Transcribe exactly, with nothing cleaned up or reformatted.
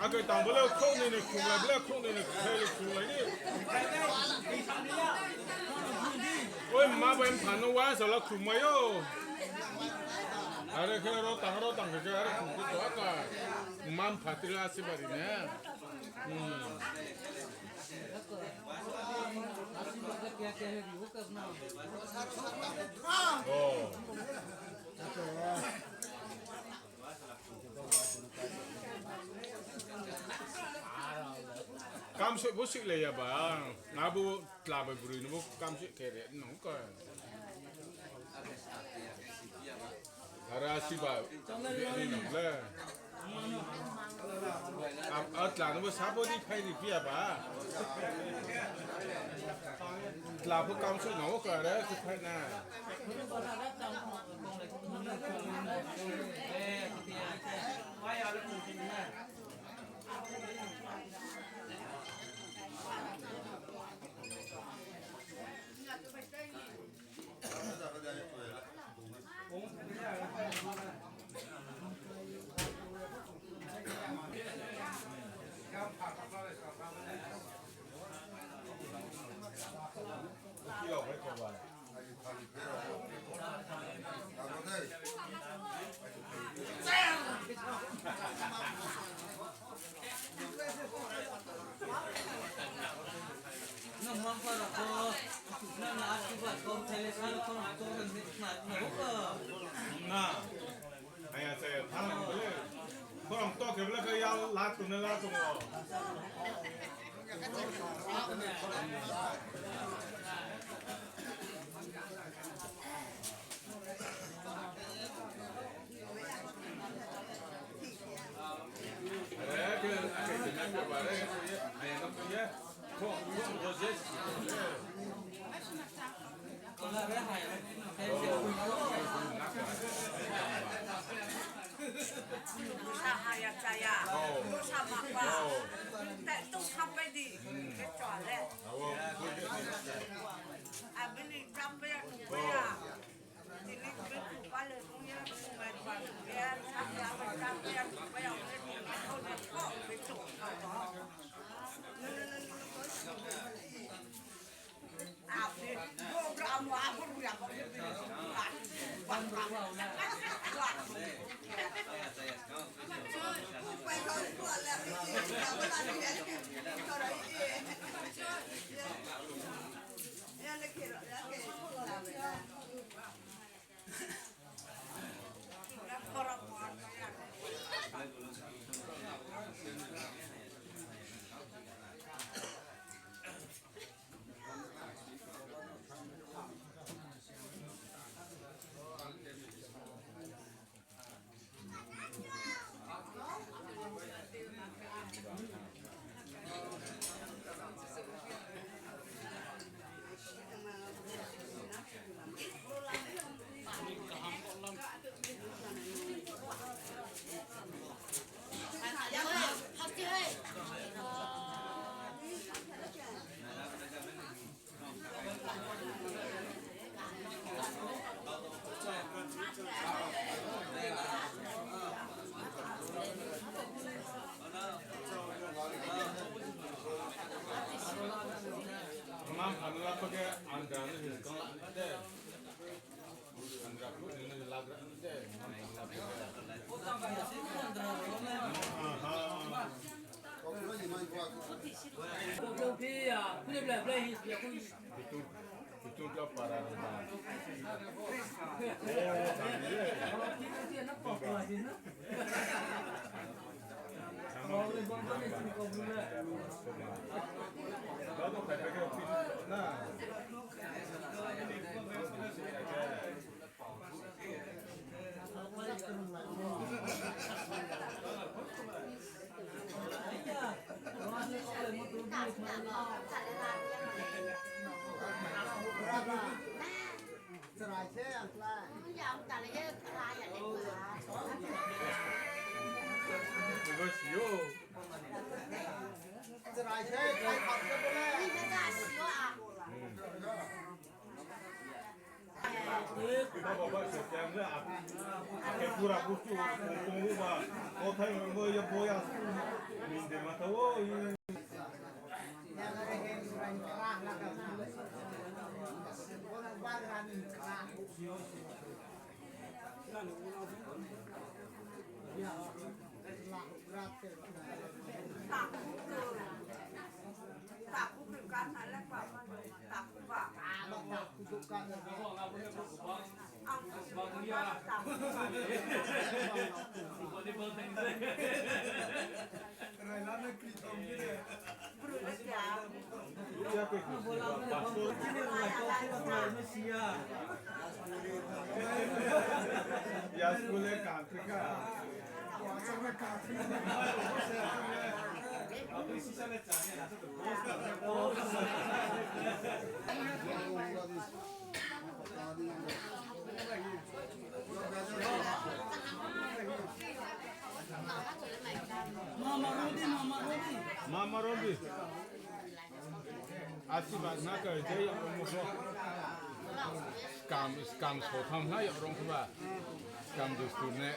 Akhe tang bo le khrouhnoi ni khumlai, bo le khrouhnoi ni khumlai, khumlai ni. Oi, mma bai mpha no wa sala khumai yo. Are khe ro tang, ro tang khe are khum khe to aka. Mma mpha tila si bari ne. Hmm. Oh. Kamsoi bo sih le ya ba, abo tla bai broi no bo kamsoi khe re nung ka. Ara siba, bini nang le. A, a tla no bo sabo ni phai ni phi ya ba. Tla pho kamsoi no ka re, si phai na. Na. Aya, saya, thanng le. Khorang to khe bla khe ya la tong na la tong o. Sa ha ya cha ya. Sa ma pa. Te tu sa pe di. Ke cha le. Abini cha pe ya tu pe ya. Ini pe tu pa le tu ya tu ma pa ya. Sa ya pe cha pe ya tu pe ya. Ko le ko pe tu. Mam phanla pake andra ni kang la de. Andra phu ni lagra de. Mam phanla pake. Aha. Kau phi ya, kau ni blai blai hi ya kau. Itu, itu kau para. Chrai se ang klai. Chrai se, chrai kham se bo le. Pura bustu, tunggu ba, kothai mangbo ya boya, minde mata wo. Mama Rodi. Asi ba na ka je ya mo ko. Skam, skam so tham na ya rong ba. Skam dus tu ne.